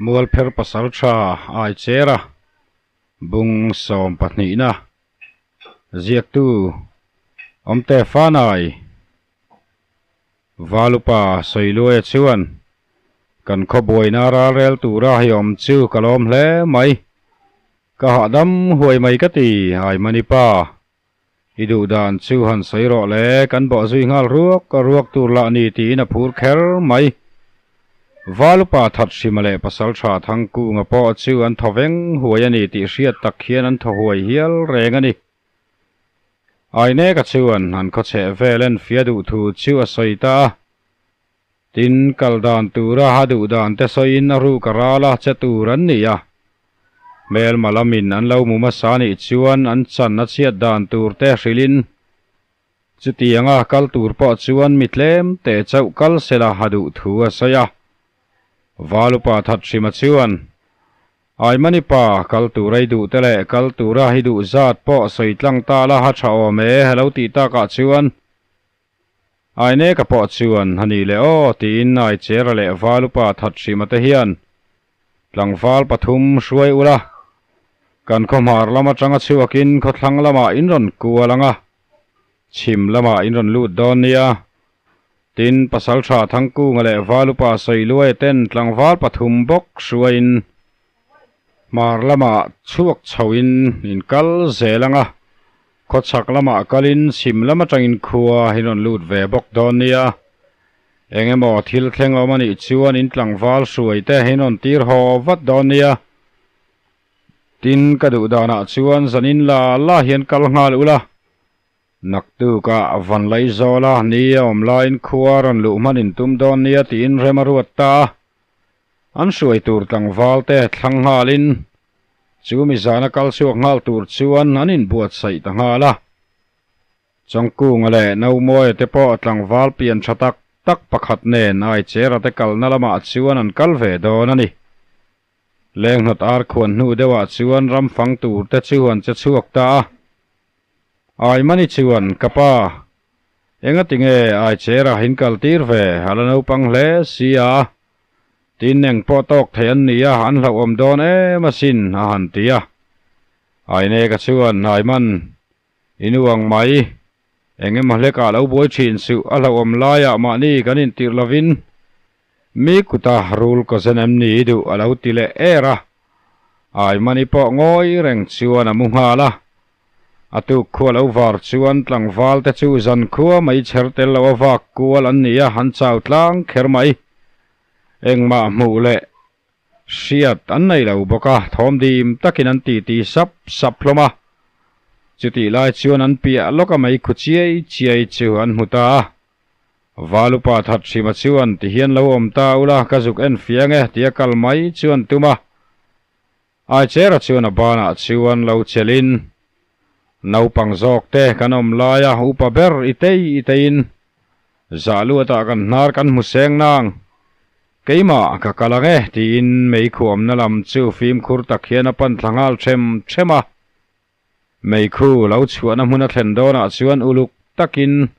Mualpher Pasaltha Aichera bung sawm pahnihna ziaktu Awmte Fanai Valupa Sawiluaia chuan kan khawbuaina ralrel tura hei awm chu ka lawm hle mai. Ka hahdam huai mai ka ti Aimanipa. I duh dan chu han sawi rawh le, kan bawh zui nghal ruak ruak tur lah ni tiin a phur kher mai. Valupa Thathrima leh Pasaltha Thangkunga pawh chu an thaw veng huai a ni tih hriat tak hian an thaw huai hial reng a ni. Aineka chuan an khawchheh vel en fia duh thu chu a sawi ta a. Tin, kal dan tura a duh dan te sawiin a ruk a ral a, che tur an ni a. Hmelma lamin an lo mu hmasa nih chuan an chan a chhiat dan tur te hrilhin chutianga kal tur pawh chuan mi tlem te chauh kal sela a duh thu a sawi a. Valupa Thathrima chuan, Aimani pa, kal tura i duh te leh kal tura i duh zat pawh sawi tlang ta la a tha awm e, a lo tih takah chuan Aineka pawh chuan, A ni leh aw, tiin Aichera leh Valupa Thathrima te hian tlangval pathum hruai ula, kan khawhmar lam atanga chhuakin khawthlang lamah in rawn kual ang a, chhim lamah in rawn lut dawn nia. Tin, Pasaltha Thangkunga leh Valupa Sawiluaia ten tlangval pathum bawk hruaiin hmar lamah chhuak chhoin in kal zel ang a, Khawchhak lamah kalin chhim lam atangin khua hi rawn lut ve bawk dawn nia. Eng emaw thil thleng awm a nih chuan in tlangval hruai te hi rawn tir haw vat dawn nia. Tin, ka duh danah chuan zanin la la hian kal nghal ula. Naktukah van lei zawla ni a awm laiin khua rawn luh hman in tum dawn nia tiin rem a ruat ta a. An hruai tur tlangval te thlang nghalin Chu mi zana kal chhuak nghal tur chuan an inbuatsaih ta nghal a. Chawngkunga leh Naumawia te pawh tlangval pian tha tak tak pakhat nen Aichera te kalna lamah chuan an kal ve dawn a ni. Lenghnawt ar khuan hnu deuhah chuan ramfang tur te chu an che chhuak ta a. Aimani chuan, Ka pa, engatinge Aichera in kal tir ve, a la naupang hle si a. Tin, eng pawh tawk thei an ni a, an hlauhawm dawn em asin, a han ti a. Aineka chuan, Haiman, i nu ang mai, eng emaw hlekah lo buai thin suh, a hlauhawm laiah mahni kan intirh lovin mi kuta rul kaw zen em ni i duh, a lo ti leh er a. Aimani pawh ngawi reng chuan a mu nghal a. A tuk khua lo var chuan tlangval te chu zan khua mai chher tel lo a vak kual an ni a, an chau tlang kher mai. Engmah hmuh leh hriat an nei lo bawk a, thawm dim takin an titi sap sap hlawm a. Chutih lai chuan an piah lawk a mei khu chiai chiai chu an hmu ta a. Valupa Thathrima chuan tihian lo awm ta ula ka zuk en fiang e tia kal mai chuan tum a. Aichera chuan a banah chuan lo chelhin, Naupang zawk te kan awm laia upa ber i tei i teiin zah luatah kan hnar kan hmu seng nang. Keimah ka kal ang e tiin meikhuamna lam chu fimkhur tak hian a pan thla nghal them them a. Meikhu lo chhuahna hmun a thlen dawnah chuan uluk takin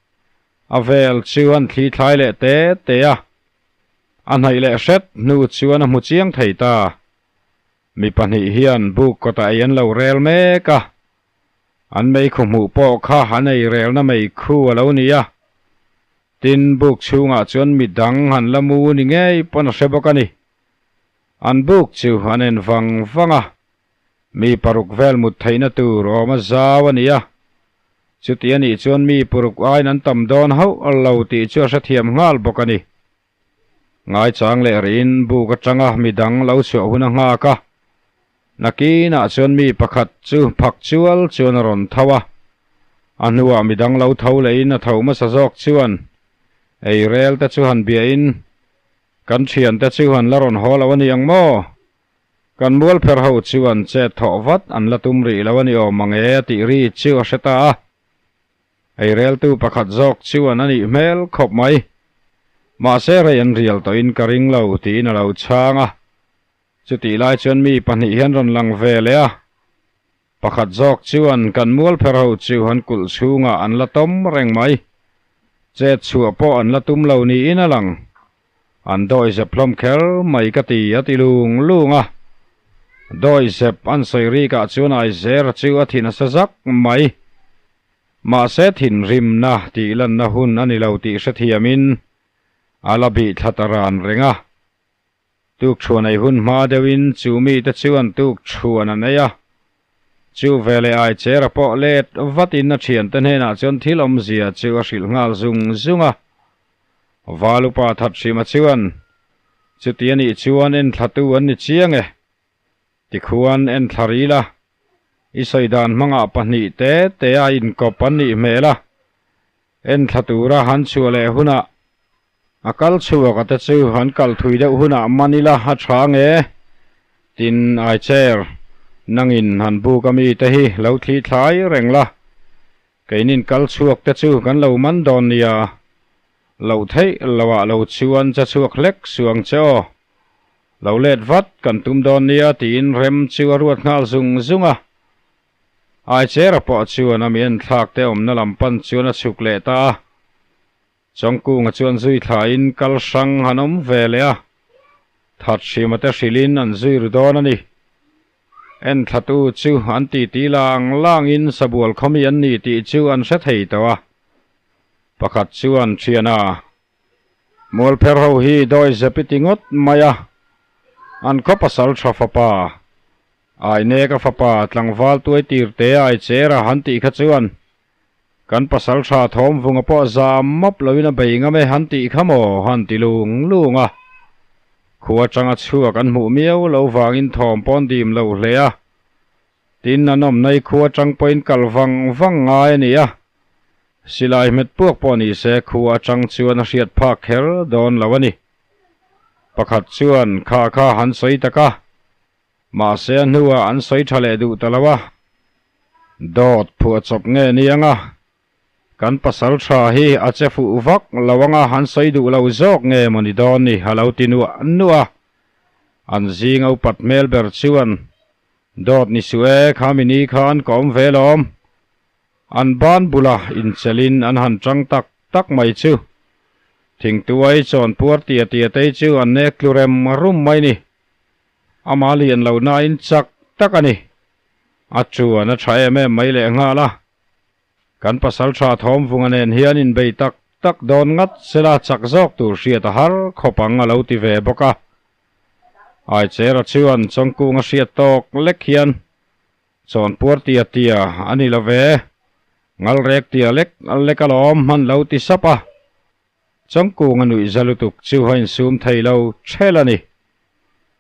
a vel chu an thli thlai leh te te a. A hnaih leh hret hnu chuan a hmu chiang thei ta. Mi pahnih hian buk kawtah ei an lo rel mek a, an meikhu hmuh pawh kha an ei relna meikhu a lo ni a. Tin, buk chhungah chuan mi dang han la mu ni ngei pawn a hre bawk a ni. An buk chu an en vang vang a, mi paruk vel mut theihna tur awm a zau a ni a. Chuti a nih chuan mi paruk aiin an tam dawn hauh lo tih chu a hrethiam nghal bawk a ni. Ngaichang leh riin buk atanga midang lo chhuah hun a nghak a, nakinah chuan mi pakhat chu phak chual chuan a rawn tho a, a hnuah midang lo tho lehin a tho hmasa zawk chuan ei rel te chu han biahin kan thiante chu han la rawn haw lo a ni ang maw? Kan mualpher ho chuan chet thawh vat an la tum rih lo a ni awm ang e a tih ri chu a hre ta a. Eireltu pakhat zawk chuan a nih hmel khawp mai. Mahse rei an rial tawhin ka ring lo tiin a lo chhang a. Chutih lai chuan mi pahnih hian rawn lang ve leh a. Pakhat zawk chuan kan mualpher ho chu an kulh chhungah an la tawm reng mai. Chet chhuah pawh an la tum lo niin a lang. An dawihzep hlawm kher mai ka ti, a ti lung lung a. Dawihzep an sawi rikah chuan Aizera chu a thi nasa zak mai. Mahse thinrimna tih lanna hun a ni lo tih hrethiamin a la bih thla ta ran reng a. Tukṭhuan ei hun hma deuhin chu mite chuan tukṭhuan an ei a. Chu veleh Aichera pawh let vatin a ṭhiante hnenah chuan thil awmzia chu a hrilh nghal zung zung a. Valupa Thathrima chuan, Chuti a nih chuan enthlatu an ni chiang e. Tikhuan enthla ril a, i sawi dan hmangah pahnih te te a inkawp an nih hmel a. Enthla tura han chhuah leh hunah a kal chhuak a te chu an kal thui deuh hunah man ila a tha nge? Tin, Aicher, nangin han buk a mite hi lo thli thlai reng la, Keinin kal chhuak te chu kan lo man dawn nia, loh theih loah lo chuan che chhuak hlek suang che aw. Lo let vat kan tum dawn nia tiin rem chu a ruat nghal zung zung a. Aichera pawh chuan a mi enthlak te awmna lam pan chuan a chhuk leh ta a. Chawngkunga chuan zui thlain kal hrang han awm ve leh a, Thathrima te hrilhin an zui ru dawn a ni. Enthlatu chu an titi lang langin sabual khawmi an ni tih chu an hre thei tawh a. Pakhat chuan thian a, Mualpher ho hi dawi zep i ti ngawt mai a, an khaw pasal tha fapa, Aineka fapa tlangval tuai tir te ai cher a han tih kha chuan Kan pasal tha thawm vunga pawh zam mawp loin a bei ngam e han tih kha maw han ti lung lung a. Khua atanga chhuak an hmuh miau lo vangin thawm pawn dim lo hle a. Tin, an awmna i khua atang pawhin kal vang vang ngai a ni a. Silai hmet puak pawh ni se khua atang chuan a hriat phak kher dawn lo a ni. Pakhat chuan kha kha han sawi tak a. Mahse a hnuah an sawi tha leh duh ta lo a, dawt phuah chawp nge ni anga kan pasal tha hi a che fuh vak lo anga an sawi duh lo zawk nge maw ni dawn ni a lo ti nuah nuah a. An zing a upat hmel ber chuan dawt ni suh e khami ni khan ka awm ve lawm. An ban bula inchelin an han tang tak tak mai chu thingtuai chawn puar tia tia te chu an nek tlu rem rum mai ni. Ama lian lo nain chak tak a ni. A chuan a tha em em mai leh nghal a. Kan pasal tha thawmvunga nen hian inbei tak tak dawn ngat sela chak zawk tur hriat a har khawp ang a lo ti ve bawk a. Aichera chuan Chawngkung a hriat tawk lek hian Chawnpuar tia tia a ni lo ve, Ngalrek tia lek lek alawm hman lo ti sap a. Chawngkung a nuih za lutuk chu a insum thei lo ṭhel a ni.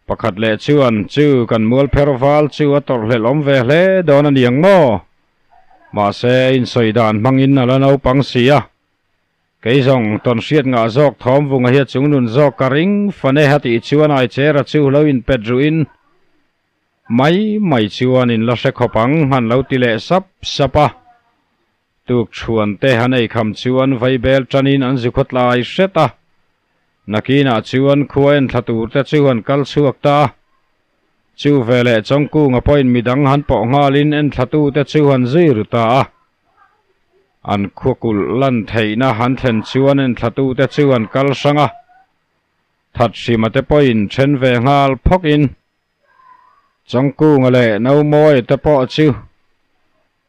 Pakhat leh chuan chu kan mual pher val chu a tawrhhlelh awm ve hle dawn a ni ang maw? Mahse a insawi dan hmangin a la naupang si a. Kei zawng tawn hriat ngah zawk thawm vunga hi a chungnun zawk ka ring fan e a tih chuan Aichera chu lo inpet ruhin mai mai chuan in la hre khawp ang han lo ti leh sap sap a. Tuk chhuan te han ei kham chuan vaibel tanin an zu khawtlai hret a, nakinah chuan khua en thla tur te chu an kal chhuak ta a. Chu veleh Chawngkunga pawhin midang han pawh nghalin en thla tu te chu han zui ru ta a. An khua kulh lan theihna han thlen chuan en thla tu te chu an kal hrang a. Thathrima te pawhin then ve nghal phawkin Chawngkunga leh Naumawia te pawh chu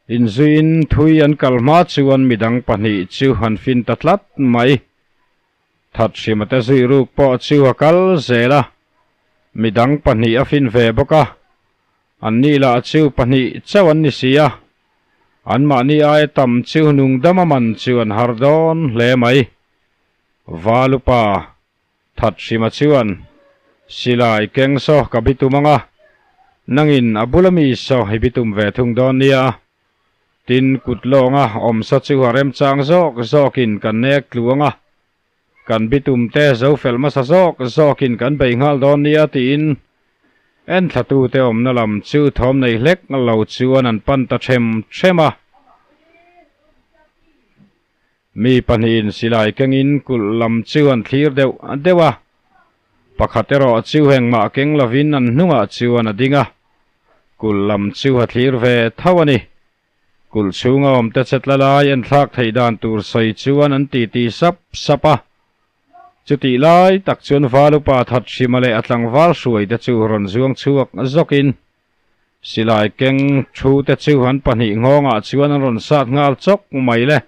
Inzuiin thui an kal hma chuan midang pahnih chu an fin ta tlat mai. Thathrima te zui ruk pawh chu a kal zel a, midang pahnih a fin ve bawk a. Anni lah chu pahnih chauh an ni si a, anmahni aia tam chu nungdam a man chu an har dawn hle mai. Valupa Thathrima chuan, Silai keng saw ka bitum ang a, nangin a bula mi saw i bitum ve thung dawn nia. Tin, kut lawnga awm sa chu a remchang zawk zawkin kan nek tlu ang a, kan bitum te zo fel hmasa zawk zawkin kan bei nghal dawn nia tiin enthlatute awmna lam chu thawm nei hlek lo chuan an pan ta them them a. Mi pahnihin silai kengin kulh lam chu an thlir deuh deuh a, pakhat erawh chu engmah keng lovin an hnungah chuan a ding a, kulh lam chu a thlir ve tho a ni. Kulh chhunga awmte che tla lai enthlak theih dan tur sawi chuan an titi sap sap a. Chutih lai tak chuan Valupa Thathrima leh a tlangval hruaite chu rawn zuang chhuak zawkin Silai keng thu te chu an pahnih nghawngah chuan an rawn sat nghal chawk mai le.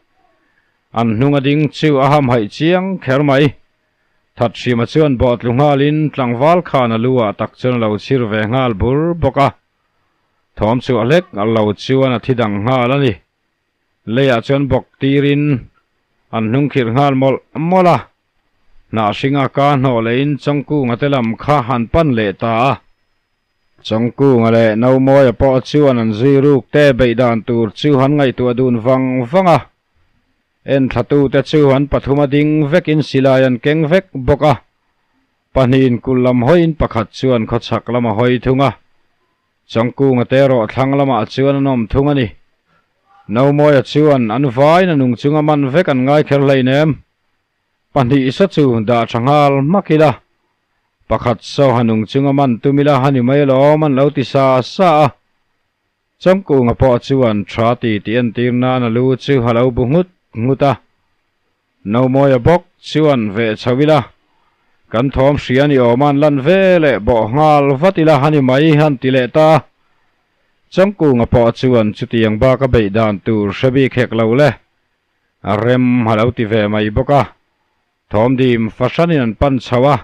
An hnung a ding chu a hamhaih chiang kher mai. Thathrima chuan bawhtlu nghalin tlangval khan a lu ah tak chuan a lo chhir ve nghal bur bawk a. Thawm chhuah hlek a lo chuan a thi dang nghal a ni. Leiah chuan bawk tirin an hnung khirh nghal mawlh mawlh a. Hnah hringa ka hnawh lehin Chawngkunga te lam kha han pan leh ta a. Chawngkunga leh Nomawia pawh chuan an zui ruk te beih dan tur chu han ngaihtuah dun vang vang a. Enthlatute chu an pathum a ding vekin silai an keng vek bawk a. Pahnihin kulh lam hawiin pakhat chuan khawchhak lam a hawi thung a. Chawngkunga te erawh thlang lamah chuan an awm thung a ni. Nomawia chuan an vain a nung chunga man vek an ngai kher hleinem. Pahnih sa chu dah tha nghal hmak ila, pakhat saw ha nung chunga man tum ila ha ni mai alawm an lo ti sa sa a. Chawngkunga pawh chuan tha ti tih entir nan a lu chu a lo bu nghut nghut a. Nomawia bawk chuan veh chho ila, kan thawm hria ni awm an lan ve leh bawh nghal vat ila ha ni mai han ti leh ta. Chawngkunga pawh chuan chutiang bak a beih dan tur hre bik hek lo le. A rem a lo ti ve mai bawk a, thawmdim fahranin an pan chho a,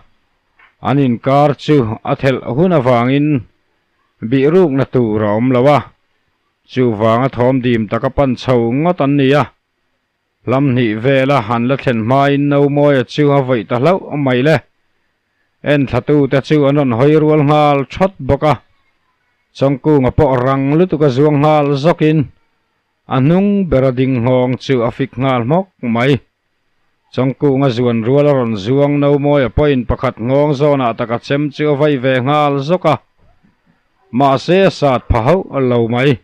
an inkar chu a thelh hun avangin bih rukna tur a awm lo a, chuvanga thawmdim taka pan chho ngawt an ni a, hlam hnih vela han la thlen hmain Nomawia chu a vawih ta hlauh mai le. Enthlatute chu an rawn hawi rual nghal thawt bawk a, Chawngkunga pawh rang lutuk a zuang nghal zawkin A hnung bera ding nghawng chu a fik nghal hmawk mai. Chawngkunga zuan rual a rawn zuang no mawi a pawhin pakhat nghawng zawnah tak a chem chu a vai ve nghal zawk a. Mahse a sat pha hauh lo mai.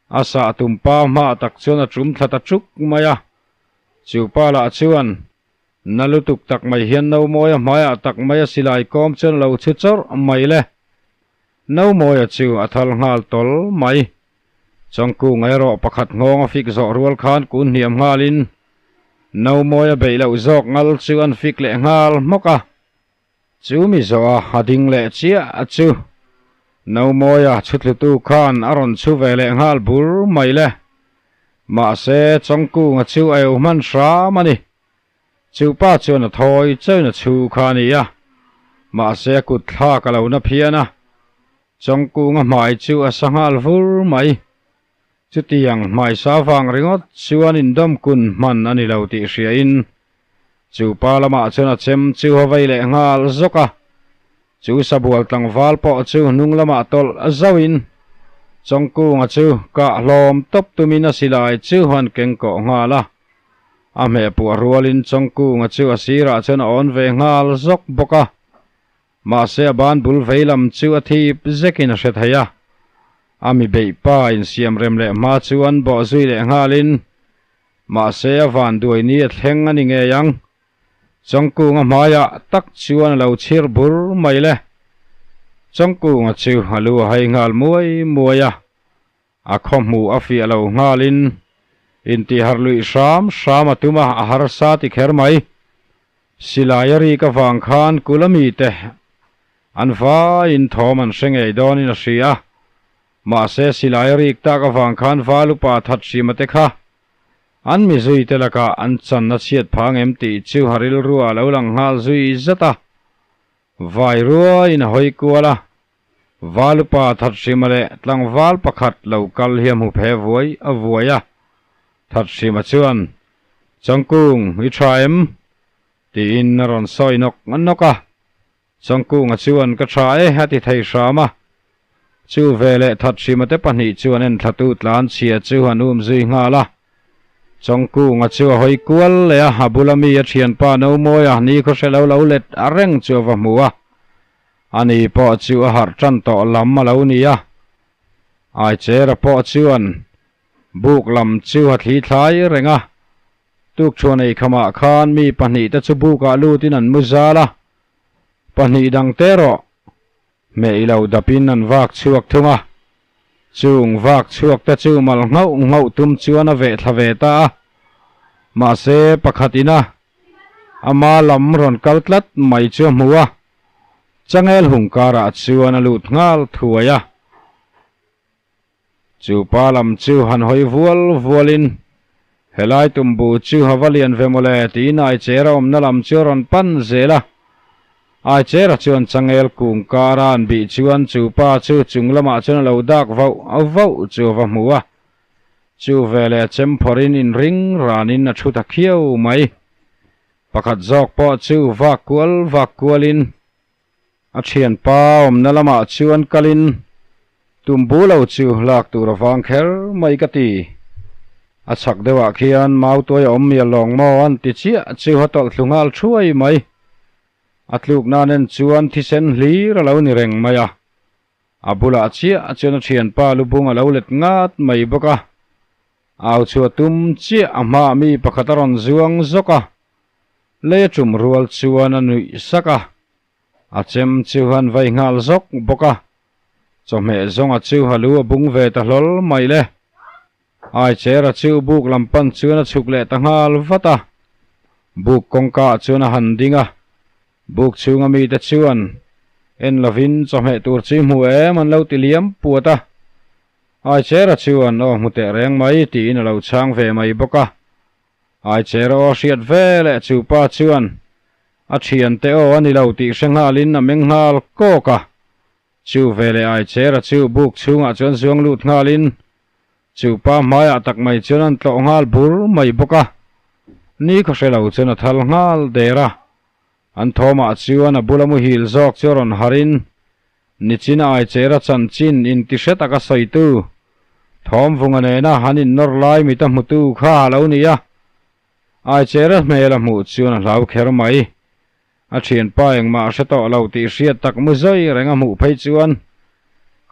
A sah tum pa hmaah tak chuan a tum thla ta chuk mai a. Chu pa lah chuan na lutuk tak mai hian no mawi a hmaiah tak mai a silai kawm chuan a lo chhu chawrh mai le. No mawia chu a thal nghal tawl mai. Chawngkung erawh pakhat nghawng a fik zawh rual khan kun hniam nghalin no mawi a beih loh zawk ngal chu an fik leh nghal hmawk a. Chu mi zawh a a ding leh chiah chu no mawia chhutlutu khan a rawn chhu ve leh nghal bur mai le. Mahse Chawngkunga chu a eu hman hram a ni. Chu pa chuan a thawi chauhin a chhu kha a ni a, mahse a kut thlak a lo na phian a. Chawngkunga hmai chu a sa nghal vur mai. Chutiang hmai sa vang ringawt chuan indawmkun hman a ni lo tih hriain chu pa lamah chuan a chem chu a vei leh nghal zawk a. Chu sabual tlangval pawh chu hnung lamah tawlh zauhin Chawngkunga chu kah hlawm tawp tumin a silai chu han keng kawh nghal a. A hmehpuah rualin Chawngkunga chu a sirah chuan a awn ve nghal zawk bawk a. Mahse a ban bul vei lam chu a thip zekin a hre thei a, a mi beih pa insiam rem leh hma chuan bawh zui leh nghalin, mahse a van duai ni a thleng a ni ngei ang. Chawngkunga hmaiah tak chuan a lo chhir bur mai le. Chawngkunga chu a lu a hai nghal muai muai a, a khaw hmuh a fiah lo nghalin intihharh luih hram hram a tum a, a harsa ti kher mai. Silai a rik avang khan kula mite an vaiin thawm an hre ngei dawnin a hria a, mahse silai a rik tak avang khan val upa that hrima te kha an mi zuite lakah an chan a chhiat phah ngem tih chu a rilruah a lo lang nghal zui zat a, vai ruaiin a hawi kual a. Val upa Thathrima leh tlangval pakhat lo kal hi a hmu phe vuai a vuai a. Thathrima chuan, Chawngkung, i tha em? tiin a rawn sawi nawk nawk a. Chawngkunga chuan, Ka tha e, a ti thei hram a. Chu veleh Thathrima te pahnih chuan enthlatu tlan chhia chu an um zui nghal a. Chawngkunga chu a hawi kual leh a, a bula mi a thianpa Nomawia ni khawhre lo lo let a reng chu a va hmu a. Ani pawh chu a harh tan tawh lam a lo ni a, Aichera pawh chuan buk lam chu a thli thlai reng a, tukchhuan eikhamah khan mi pahnih te chu bukah lutin an mu zal a, pahnih dang te erawh hmeh i lo dapin an vak chhuak thung a, chung vak chhuak te chu mal nghauh nghauh tum chuan a veh thla ve ta a, mahse pakhat ina. Ama lam rawn kal tlat mai chu a hmu a, changel hung karah chuan a lut nghal thuai a. Chu pa lam chu han hawi vual vualin, Helai tumbu chu ha va lian ve mawle tiin Aichera awmna lam chu a rawn pan zel a. Aichera chuan changel kung kara an bih chuan chu pa chu chung lamah chuan a lo dak vauh vauh chu a va hmu a. Chu veleh a chem phawrhin inring ranin a thu ta khiau mai. Pakhat zawk pawh chu vak kual vak kualin a thianpa awmna lamah chuan kalin tumbu lo chu lak tur a vang kher mai ka ti. A chhak deuhah khian mautuai a awm mial lawng maw an ti chiah chu a tawlh thlu nghal thuai mai. A tluk nan en chuan thisen hlir a lo ni reng mai a. A bulah chiah chuan a thianpa lubung a lo let ngat mai bawk a, au chhuah tum chiah a hmaah mi pakhat a rawn zuang zawk a, lei a tum rual chuan a nuih sak a, a chem chu han vai nghal zawk bawk a, chawhmeh zawnga chu ha lu a bung ve ta hlawl mai le. Aichera chu buk lam pan chuan a chhuk leh ta nghal vat a, buk kawngka ah chuan a han ding a, buk chhunga mite chuan en lovin chawhmeh tur chu i hmu em an lo ti liam puat a, Aichera chuan aw hmu teh reng mai tiin a lo chhang ve mai bawk a, Aichera aw hriat ve leh chu pa chuan a thiante aw a ni lo tih hre nghalin a meng nghal kawk a. Chu veleh Aichera chu buk chhungah chuan zuang lut nghalin chu pa hmaiah tak mai chuan an tlawh nghal bur mai bawk a, ni khaw hre lo chuan a thal nghal der a. An thawmah chuan a bula muhil zawk chu a rawn harin nichina Aichera chanchin inti hre taka sawitu Thawmvunga nena han innawr lai mit a hmutu kha a lo ni a, Aichera hmel a hmuh chuan a hlau kher mai. A thianpa engmah a hre tawh lo tih hriat tak mu zawi reng a hmuh phei chuan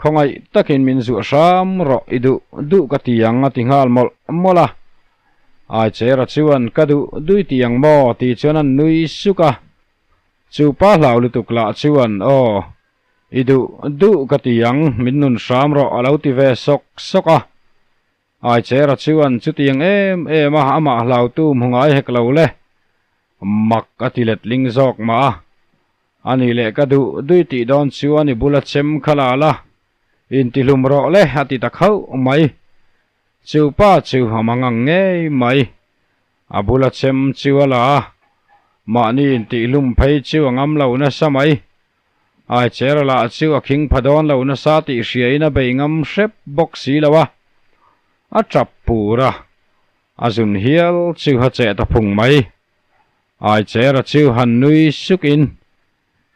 khawngaih takin min zuah hram rawh i duh duh ka ti ang a ti nghal mawlh mawlh a. Aichera chuan ka duh dui ti ang maw tih chuan an nui suk a. Chu pa hlau lutuk lah chuan aw i duh duh ka ti ang min nun hram rawh a lo ti ve sawk sawk a. Aichera chuan chutiang em em a amah hlautu hmu ngai hek lo le. Mak a ti letling zawk mah a. A ni leh ka duh dui tih dawn chuan i bula chem kha la la, intihlum rawh le a ti ta khauh mai. Chu pa chu a mangang ngei mai. A bula chem chu a la a, mahni intihlum phei chu a ngam lo nasa mai. Aichera lah chu a khing pha dawn lo nasa tih hriain a bei ngam hrep bawk si lo a, a tap pur a, a zun hial chu a cheh ta phung mai. Aichera chu han nui sukin,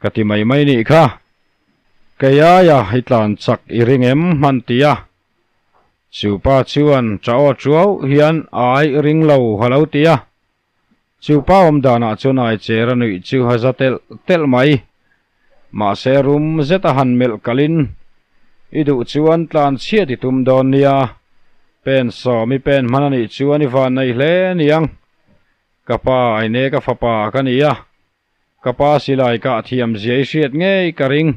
Ka ti mai mai nih kha, kei aia i tlan chak i ring em hman ti a. Chu pa chuan ṭah aw ṭuau hian ai ring lo a lo ti a. Chu pa awm danah chuan Aichera nuih chu a za telh telh mai. Mahse rum zeta han melh kalin, I duh chuan tlan chhiat i tum dawn nia, pen sawm i pen hman a nih chuan i van nei hle niang. Ka pa aine ka fapa ka ni a, ka pa silai kah thiam zia i hriat ngei ka ring.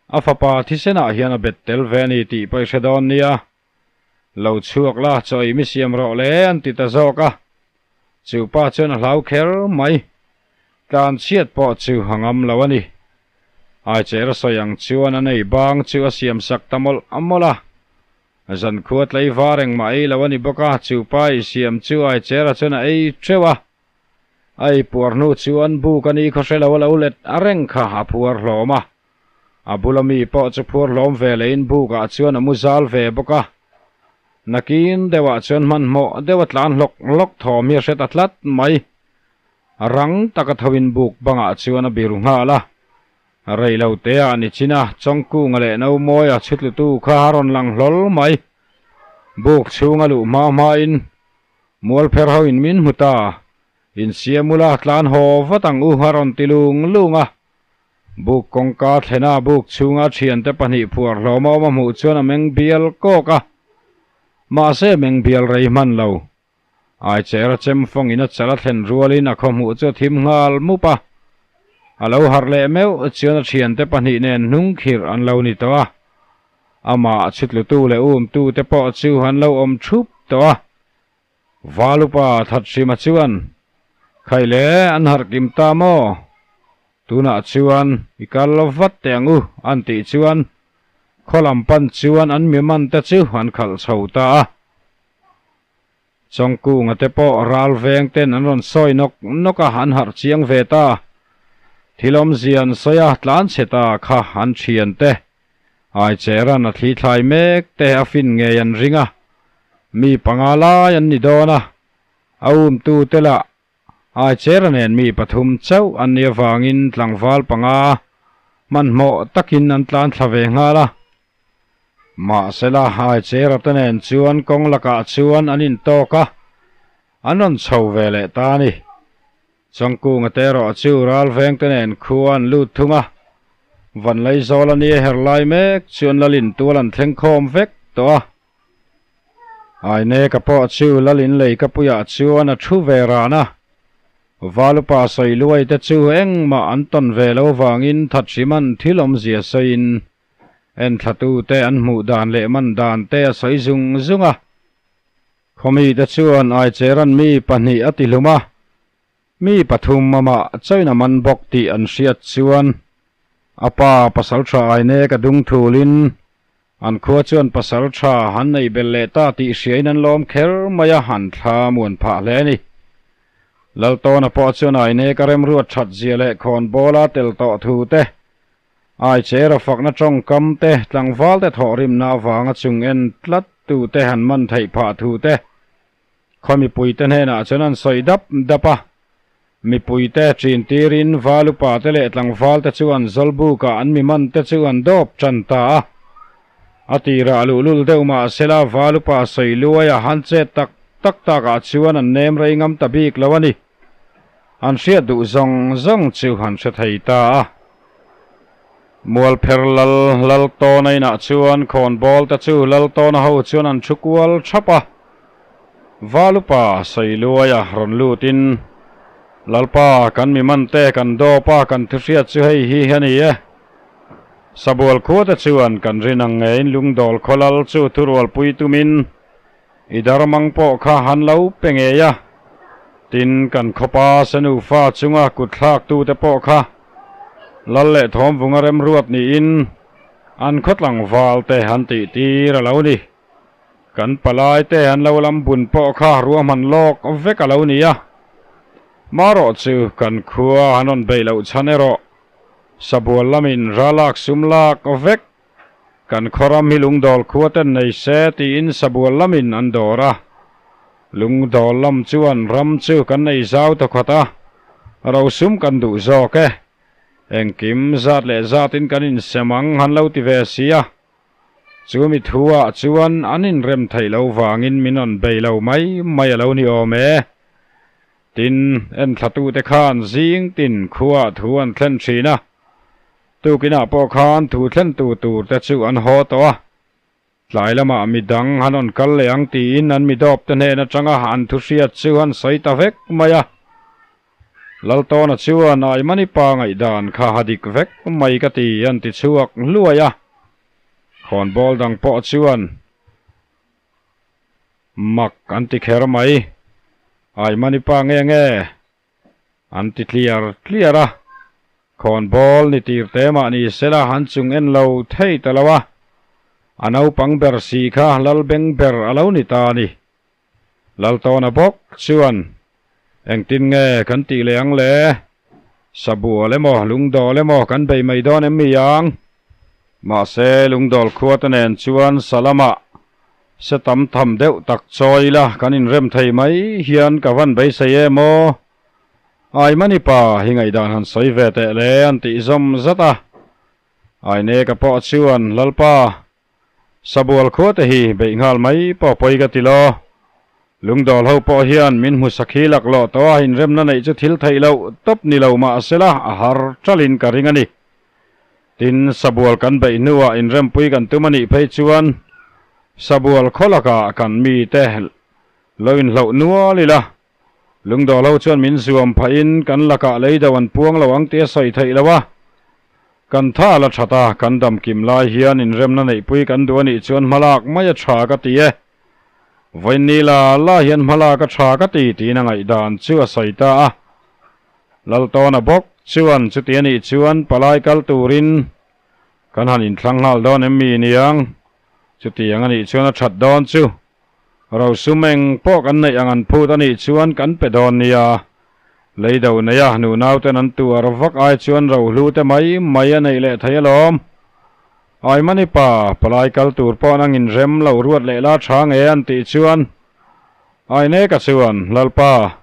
A fapa thisenah hian a bet tel ve a ni tih pawh i hre dawn nia. Lo chhuak la, chaw i mi siam rawh le, an ti ta zawk a. Chu pa chuan a hlau kher mai. Tlan chhiat pawh chu a ngam lo a ni. Aicher a sawi ang chuan a nei bang chu a siam sak ta mawlh mawlh a. Zankhua tlaivar engmah ei lo a ni bawk a, chu pa i siam chu Aichera chuan a ei teuh a. A ei puar hnu chuan buk a ni khaw hre lo a lo let a reng kha a phuar hlawm a. A bula mi pawh chu phuar hlawm ve lehin bukah chuan a mu zal ve bawk a. Nakin deuhah chuan hmanhmawh deuh a tlan hlawk hlawk thawm hi a hre ta tlat mai. Rang taka thoin buk bangah chuan a biru nghal a. Rei lo teah ni chin a, Chawngkunga leh Naumawia chhutlutu kha a rawn lang hlawl mai. Buk chhunga luh hma hmain Mualpher hoin min hmu ta. Insiam ula tlan haw vat ang u a rawn ti lung lung a. Buk kawngka thlena buk chhunga thiante pahnih phuar hlawm a awm a hmuh chuan a meng bial kawk a. Mahse meng bial rei hman lo. Aichera chem fawngin a chal a thlen rualin a khaw hmuh chu a thim nghal mup a. A lo harh leh meuh chuan a thiante pahnih nen hnung khirh an lo ni tawh a. Amah chhutlutu leh umtu te pawh chu an lo awm thup tawh a. Valupa Thathrima chuan, Khai le, an harh kim ta maw? Tunah chuan i kal vat teh ang u, an tih chuan khaw lam pan chuan an mi man te chu an khalh chho ta a. Chawngkunga te pawh ral veng ten an rawn sawi nawk nawk a, an harh chiang ve ta. Thil awmzia an sawi a, tlan chhe ta kha an thian te. Aicheran a thli thlai mek te a fin ngei an ring a, mi panga lai an ni dawn a, a umtu te lah Aichera nen mi pathum chauh an nih avangin tlangval panga hmanhmawh takin an tlan thla ve nghal a. Mahsela Aichera te nen chuan kawng lakah chuan an intawk a, an rawn chho ve leh ta a ni. Chawngkunga te erawh chu ralveng te nen khua an lut thung a, Vanlaizawl a nia her lai mek chuan Lalin tual an thleng khawm vek tawh a. Aineka pawh chu Lalin leikapuiah chuan a thu ve ran a, Valupa sawi luai te chu engmah an tawn ve lo vangin Thathriman thil awmzia sawiin enthlatute an hmuh dan leh man dan te a sawi zung zung a. Khawmite chuan Aicheran mi pahnih a tihlum a, mi pathum amah chauhin a man bawk tih an hriat chuan a pa pasal tha Ainek a dung thulin an khua chuan pasal tha han nei belh leh ta tih hriain an lawm kher mai a, an thla muan phah hle a ni. Laltawna pawh chuan Ainek a remruat that zia leh khawnbawla tel tawh thu te, Aichera fakna tawngkam te, tlangval te thawhrimna avanga chung en tlat tu te han man theih phah thu te khaw mipui te hnenah chuan an sawi dap dap a. Mipui te ṭin tirin val upa te leh tlangval te chuan Zawlbukah an mi man te chu an dawp ṭan ta a. A tirah luhlul deuh mah sela val upa sawi luaia han chet tak tak takah chuan an nem rei ngam ta bik lo a ni. An hriat duh zawng zawng chu an hre thei ta a. Mualpher lal Laltawna inah chuan khawnbawl te chu Laltawna ho chuan an thu kual thap a. Valupa Sailuaia rawn lutin, Lalpa, kan mi man te kan dawp a, kan thu hriat chu hei hi a ni e. Sabual khua te chuan kan rin ang ngeiin lungdawl khaw lal chu thurualpui tumin I darmang pawh kha han lo pe ngei a, tin kan khawpa senufa chunga kut thlaktute pawh kha Lal leh Thawmvunga remruat niin an khawtlangval te han tih tir a lo ni. Kan palai te an lo lam bun pawh kha ruahman lawk vek a lo ni a, marawh chu kan khua han rawn beih loh chhan erawh Sabual lamin ralak sum lak vek Kan khawram hi lungdawl khua ten nei se tiin sabual lamin an dawr a. Lungdawl lam chuan ram chu kan nei zau ta khawt a, rosum kan duh zawk e. Engkim zat leh zatin kan insem ang han lo ti ve si a. Chu mi thuah chuan an inrem theih lo vangin min rawn bei lo mai mai a lo ni awm e. Tin, enthlatute khan zing tin khuaah thu an thlen thin a. Tukinah pawh khan thu thlentu tur te chu an haw tawh a, tlai lamah mi dang han rawn kal leh ang tiin an mi dawp te hnen atanga an thu hriat chu an sawi ta vek mai a. Laltawna chuan Aimani pa ngaihdan kha ha dik vek mai ka ti an ti chhuak hluai a, khawnbawl dang pawh chuan mak an ti kher mai. Aimani pa nge nge? An ti tliar tliar a, khawnbawl ni tir te mah ni sela an chung en lo thei ta lo a, a naupang ber si kha Lalbeng ber a lo ni ta a ni. Laltawna bawk chuan, Engtin nge kan tih leh ang le? Sabual emaw lungdawl emaw kan bei mai dawn em mi ang? Mahse lungdawl khua te nen chuan Salamah Se tam tham deuh tak chawi ila kan inrem thei mai hian ka van beisei em aw? Aimani pa hi ngaihdan han sawi ve teh le an tih zawm zat a. Aineka pawh chuan Lalpa, Sabual khua te hi beih nghal mai pawh pawi ka ti lo. Lungdawl ho pawh hian min hmu sakhi laklawh tawh a inremna neih chu thil theih loh tawp ni lo mahsela a har talin ka ring a ni. Tin, sabual kan beih hnuah inrempui kan tum a nih phei chuan sabual khaw lakah kan mite lo inhloh nual ila, lungdawh lo chuan min zuam phahin kan lakah lei do an puang lo ang tih a sawi theih lo a. Kan tha la that a, kan damkim lai hian inremna neihpui kan duh a nih chuan hmalak mai a tha ka ti e. Vawiin ni la la hian hmalak a tha ka ti tiin a ngaihdan chu a sawi ta a. Laltawna bawk chuan chuti a nih chuan palai kal turin kan han inthlang nghal dawn em mi niang? Chutiang a nih chuan a that dawn chu. Rosum eng pawh kan neih ang an phut a nih chuan kan pe dawn nia. Lei do neia nunau ten an tuar vak ai chuan rohlu te mai mai a neih leh thei alawm. Ai mani pa, palai kal tur pawh nang inrem lo ruat leh la tha nge an tih chuan ai neka chuan Lalpa,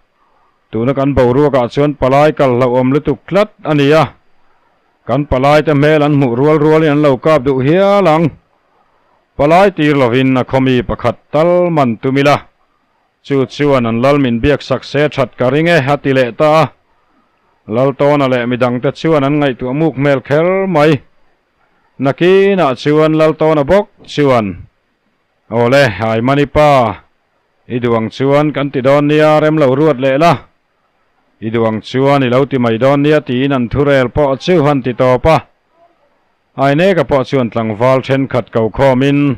tuna kan boruakah chuan palai kal hlauhawm lutuk tlat a ni a, kan palai te hmel an hmuh rual rualin an lo kap duh hial ang. Palai tir lovin a khawmi pakhat tal man tum ila, chu chuan an lal min biak sak se that ka ring e a ti leh ta a. Laltawna leh midangte chuan an ngaihtuah muk hmel kher mai. Nakinah chuan Laltawna bawk chuan, Awle, Aimani pa, i duh ang chuan kan ti dawn nia rem lo ruat leh la. I duh ang chuan i lo ti mai dawn nia tiin an thurel pawh chu han ti tawp a. Aineka pawh chuan tlangval thenkhat ko khawmin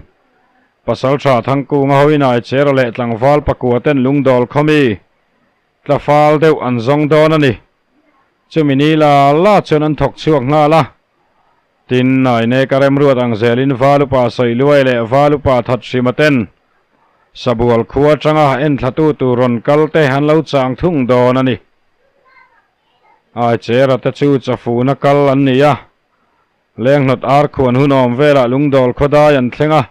Pasaltha Thangkunga hoin Aichera leh tlangval pakua ten lungdawl khawmi tlafal deuh an zawng dawn a ni. Chumi ni la la chuan an thawk chhuak nghal a. Tin, Aineka remruat ang zelin Valupa Sawiluai leh Valupa Thathrima ten Sabual khua atanga enthlatu tur rawn kal te an lo chang thung dawn a ni. Aichera te chu chafuna kal an ni a. Lenghnawt ar khuan hun awm velah lungdawl khawdai an thleng a.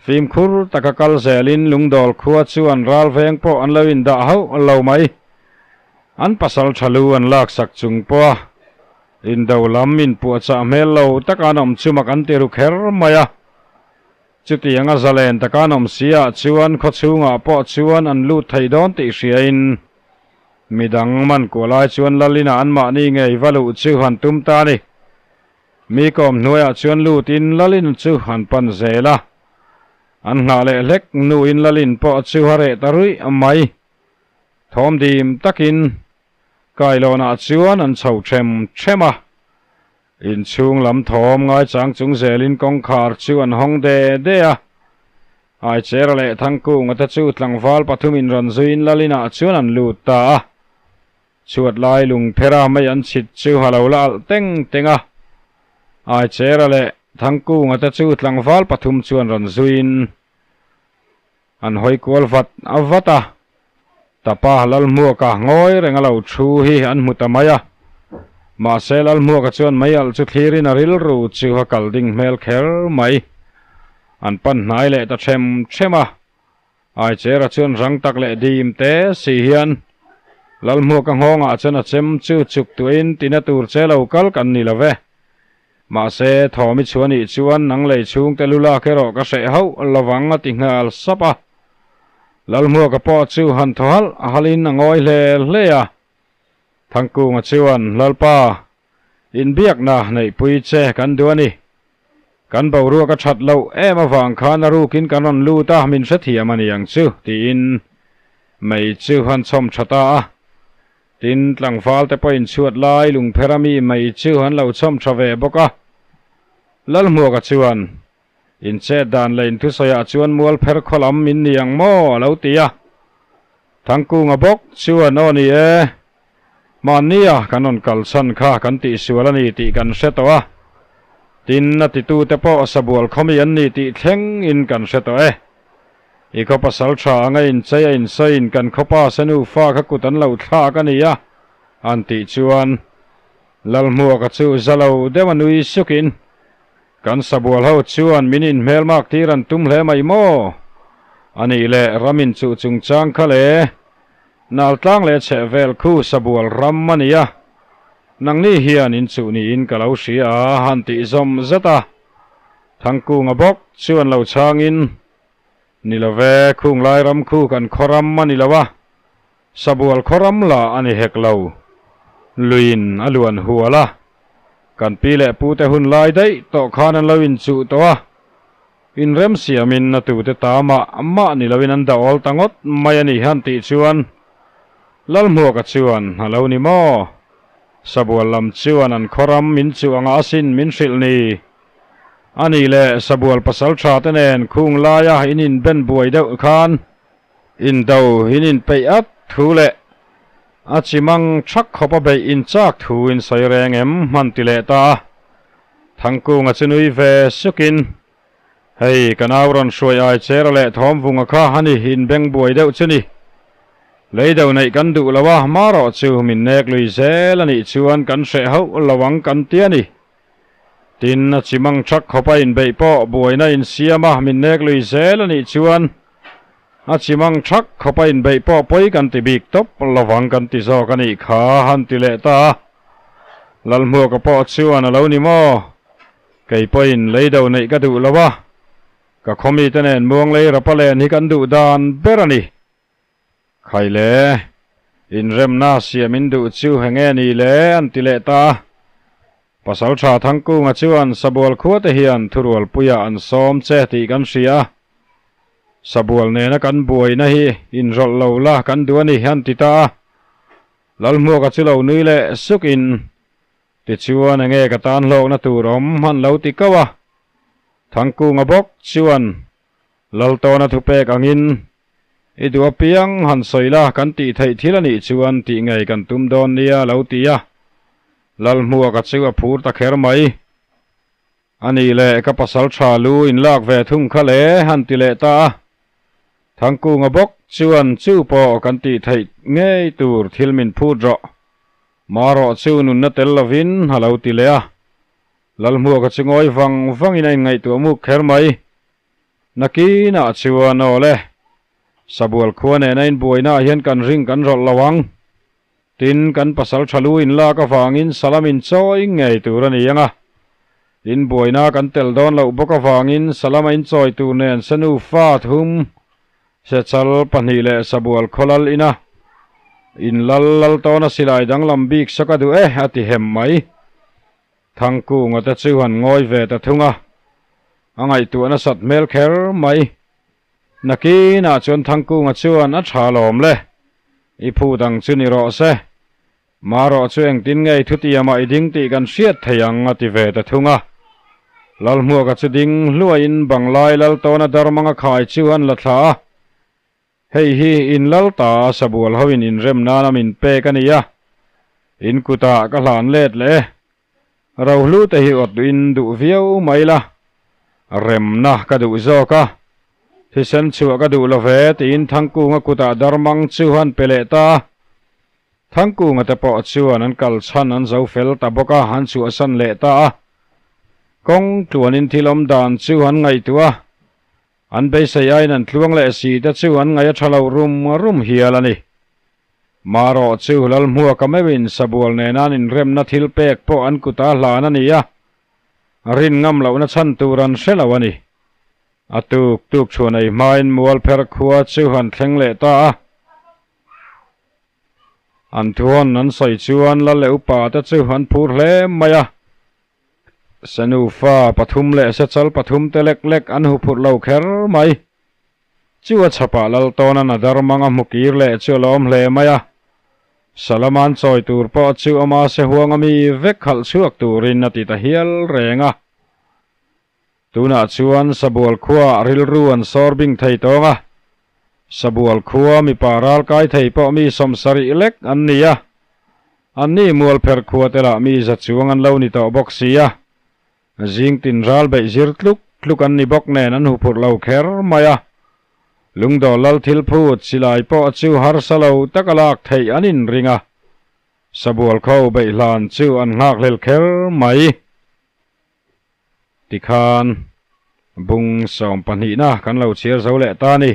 Fimkhur taka kal zelin lungdawl khua chu an ral veng pawh an lo indah hauh lo mai. An pasal tha lu an laksak chung pawh a indo lam inpuahchah hmel lo taka an awm chu mak an ti ru kher mai a. Chutianga zalen taka an awm si ah chuan khawchhungah pawh chuan an lut thei dawn tih hriain Midang man kuah lai chuan Lalina anmahni ngei va luh chu han tum ta a ni. Mi kawm hnuaiah chuan lutin Lalin chu han pan zel a. An nghah leh hlek nuin Lalin pawh chu a reh ta ruih mai. Thawm dim takin kailawnah chuan an chho them them a. Inchhung lam thawm ngaichang chung zelin kawngkhar chu an hawng de de a. Aichera leh Thangkunga te chu tlangval pathumin rawn zuiin Lalinah chuan an lut ta a. Chhuat lai lungphera mei an chhit chu a lo la alh teng teng a. Aichera leh Thangkunga te chu tlangval pathum chuan rawn zuiin an hawi kual vat vat a. Tapa Lalhmuaka ngawi reng a lo thu hi an hmu ta mai a. Mahse Lalhmuaka chuan mei alh chu thlirin a rilru chu a kal ding hmel kher mai. An pan hnai leh ta them them a. Aichera chuan rang tak leh dim te si hian Lalhmuaka nghawngah chuan a chem chu chuk tuahin tina tur che lo kal kan ni lo ve. Mahse thawmi chhuah nih chuan nang lei chhungte lu lak erawh ka hreh hauh lovang a ti nghal sap a. Lalhmuaka pawh chu han thaw halh halhin a ngawi hle hle a. Thangkunga chuan, Lalpa, inbiakna neihpui che kan duh a ni. Kan boruak a that loh em avang khan a rukin kan rawn lut a, min hrethiam a ni ang chu, tiin mei chu han chhawm tha ta a. Tin, tlangval te pawhin chhuat lai lungphera mi mai chu an lo chhawm tha ve bawk a. Lalhmuaka chuan, Inchet dan leh inthusawiah chuan mual pher khaw lam min ni ang maw? a lo ti a. Thangkunga bawk chuan, Aw ni e, mahnia kan rawn kal chhan kha kan tihsual a ni tih kan hre tawh a. Tin, a titute pawh sabual khaw mi an ni tih thlengin kan hre tawh e. I khaw pasal tha anga inchei a insawiin kan khawpa senu fa kha kut an lo thlak a ni a, an tih chuan Lalhmuaka chu za lo deuh a nui sukin, Kan sabual ho chuan min inhmelmak tir an tum hle mai maw? A nih leh ram inchuh chungchang kha le, Naltlang leh chhehvel khu sabual ram a ni a, nangni hian inchuh niin ka lo hria a, han tih zawm zet a. Thangkunga bawk chuan lo chhangin, Ni lo ve, khung lai ram khu kan khaw ram a ni lo a, sabual khaw ram lah a ni hek lo. Luiin a luan hual a, kan pi leh pute hun lai daih tawh khan an lo inchuh tawh a, inremsiamin a tute ta mah mah ni loin an dah awl ta ngawt mai a ni han tih chuan Lalhmuaka chuan a lo ni maw? Sabual lam chuan an khaw ram min chuh anga asin min hrilh ni. A nih leh Sabual pasal tha te nen khung laia in inben buai deuh khan indo in inpeih at thu leh. A chimang thak khawp a beih in chak thu in sawi reng em hman ti leh ta a. Thangkunga chu nui ve sukin, Hei, ka nau rawn hruai ai chera leh thawm vunga kha a ni in beng buai deuh chu ni. Lei deuh neih kan duh lo a, marawh chu min nek lui zel a nih chuan kan hreh hauh lo ang kan ti a ni. Tin, a chimang thak khawp a inbeih pawh buaina insiam a min nek lui zel a nih chuan a chimang thak khawp a inbeih pawh pawi kan ti bik tawp lovang kan ti zawk a nih kha han ti leh ta a. Lalhmuaka pawh chuan a lo ni maw? Kei pawhin lei do neih ka duh lo a, ka khawmite nen muang lei rapa len hi kan duh dan ber a ni. Khai le, inremna siam in duh chu henge ni le an ti leh ta a. Pasaltha Thangkunga chuan Sabual khuate hian thurualpuia an sawm che tih kan hria a. Sabual nena kan buaina hi inrawlh lo la kan duh a ni an ti ta a. Lalhmuaka chu lo nui leh sukin Tichuan enge ka tan hlawkna tur awm hman lo ti kau a. Thangkunga bawk chuan Laltawna thupek angin i duh apiang han sawi la kan tih theih thil a nih chuan tih ngei kan tum dawn nia lo ti a. Lalhmuaka chu a phur ta kher mai. A nih leh ka pasal tha lu in lak ve thung kha le han ti leh ta a. Thangkunga bawk chuan chu pawh kan tih theih ngei tur thil min phut rawh. Marawh chu nunna tel lovin a lo ti leh a. Lalhmuaka chu ngawi vang vangin a inngaihtuah muk kher mai. Nakinah chuan aw le, Sabual khua nena inbuainaah hian kan ring kan rawlh lo ang. Tin, kan pasal tha lu inlak avangin salam inchawi ngei tur a ni ang a. Inbuaina kan tel dawn loh bawk avangin salam a inchawi tur nen senu fa thum, sechal pahnih leh Sabual khaw lal ina inlal lal tawna silai danglam bik sak a duh e a ti hem mai. Thangkunga te chu han ngawi ve ta thung a, a ngaihtuah nasat hmel kher mai. Nakinah chuan Thangkunga chuan a tha lawm le, i phu dang chu ni rawh se, marawh chu engtin nge i thutiamah i ding tih kan hriat thei ang a ti ve ta thung a. Lalhmuaka chu ding hluaiin Banglai Laltawna darmanga khai chu an la thla a, Hei hi in lal ta a sabual ho in inrem nan a min pek a ni a, in kutah ka hlan let leh e. Rohlu te hi awt duhin duh viau mai la, remna ka duh zawk a, thisen chhuah ka duh lo ve tiin Thangkunga kutah darmang chu an pe leh ta a. Thangkunga te pawh chuan an kal chhan an zo fel ta bawk a, an chhuahsan leh ta a. Kawng tluanin thil awm dan chu an ngaihtuah a. An beisei aiin an tluang leh si te chu an ngaih a tha lo rum rum hial a ni. Marawh chu Lalhmuaka meuhin sabual nena an inremna thil pek pawh an kuta hlan a ni a, rin ngam lohna chhan tur an hre lo a ni. A tuk tuk chhuan ei hmain Mualpher khua chu an thleng leh ta a. An thuhawn an sawi chuan Lal leh upa te chu an phur hle mai a. Senufa pathum leh sechal pathum te lek lek an huphurh lo kher mai. Chu a chhapah Laltawna'n a darmang a hmu kir leh chu a lawm hle mai a. Salaman chawi tur pawh chu ama se huang ami vek khalh chhuak turin a ti ta hial reng a. Tunah chuan Sabual khuaah rilru an sawr bing thei tawng a. Sabual khua mipa ral kai thei pawh mi sawmsarih lek an ni a. An ni mualpher khua te lah mi za chuang an lo ni tawh bawk si a. Zing tin ral beih zir tluk tluk an ni bawk nen an huphurh lo kher mai a. Lungdawl lal thil phut silai pawh chu harsa lo taka lak theih an inring a. Sabual kho beih hlan chu an nghakhlel kher mai. Tikhan bung sawm pahnihna kan lo chhiar zo leh ta a ni.